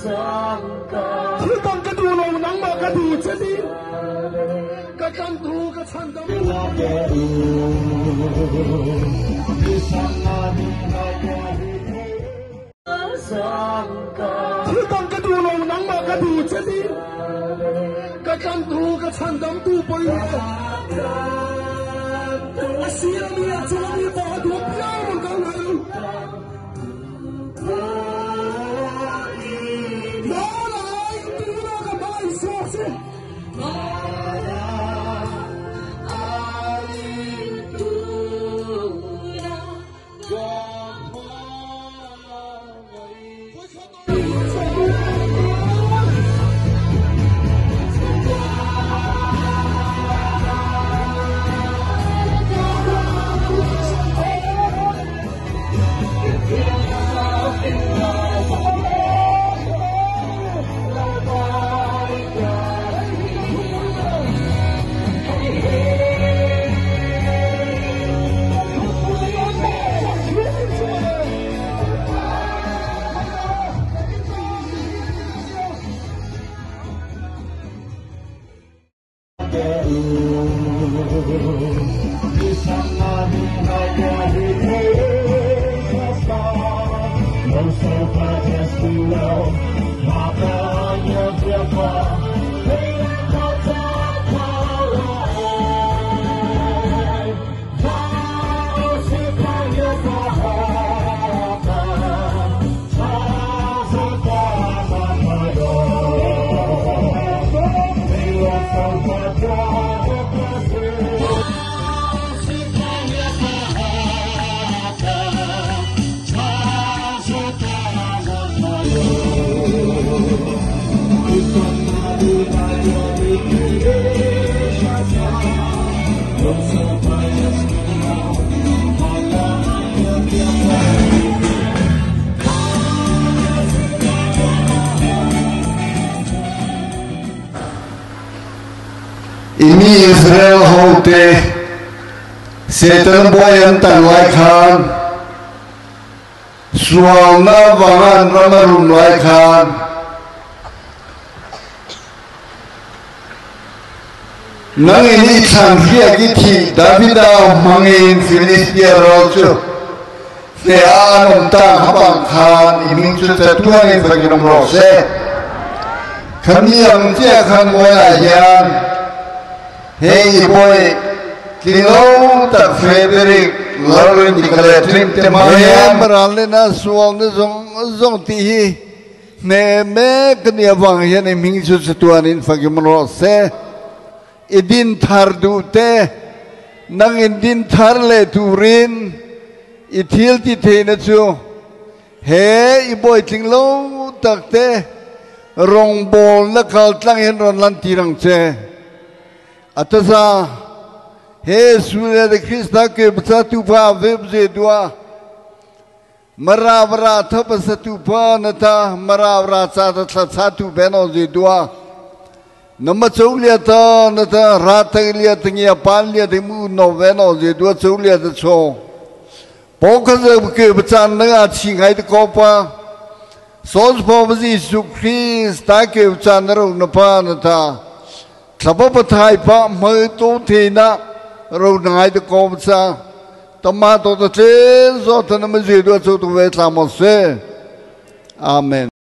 Thil dang ka duh lo, nangmah ka duh che ding. Ka tlantu, ka chhandam. Thil dang ka duh lo, nangmah ka duh che ding. Ka tlantu, ka chhandamtu pawh i ni e. A sir a mi, a chung a mi pawh a duh piang rawn kal ngai lo. I mi Israel hote Satan buai an tan lai khan sualna vanga an ram a rum lai khan nangin i thlan hriak i thih Davida hmangin Filistia ral chu hneh ah an awm ta hapang khan i hming chu chatuanin fakin awm rawh se. Khami ang chiah khan ngawiah hian hei i bawi tlinglo tak Frederick Lalrindika leh Trim te hmang hian. He Maralena sualna zawng zawng tih hi hneh mek a nih avang hian i hming chu chatuanin fakim rawh se. I din thar duh te, nang in din thar leh turin i thil ti theihna chu he i bawitling lo tak te rawngbawlna kaltlang hian rawn lantir ang che. A taza, he Surya le Krishna ke bcha tupa ve bze dua Maravra tha basa tupa na ta maravra cha ta thla cha tu ben o je dua Nama chaulia ta na ta ra ta lia ta ngia pan lia te mu no ven o je dua chaulia ta cho Po kha ze ke bchan na nga chi ngai te ko pa Sos po ba Jesu Christ ta ke bchan na ro na pa na ta Thlapa pathai pa hmai to the na ro na ngai te ko bcha Tama to ta tle zo ta na ma je dua cho tu ve tla mo se Amen.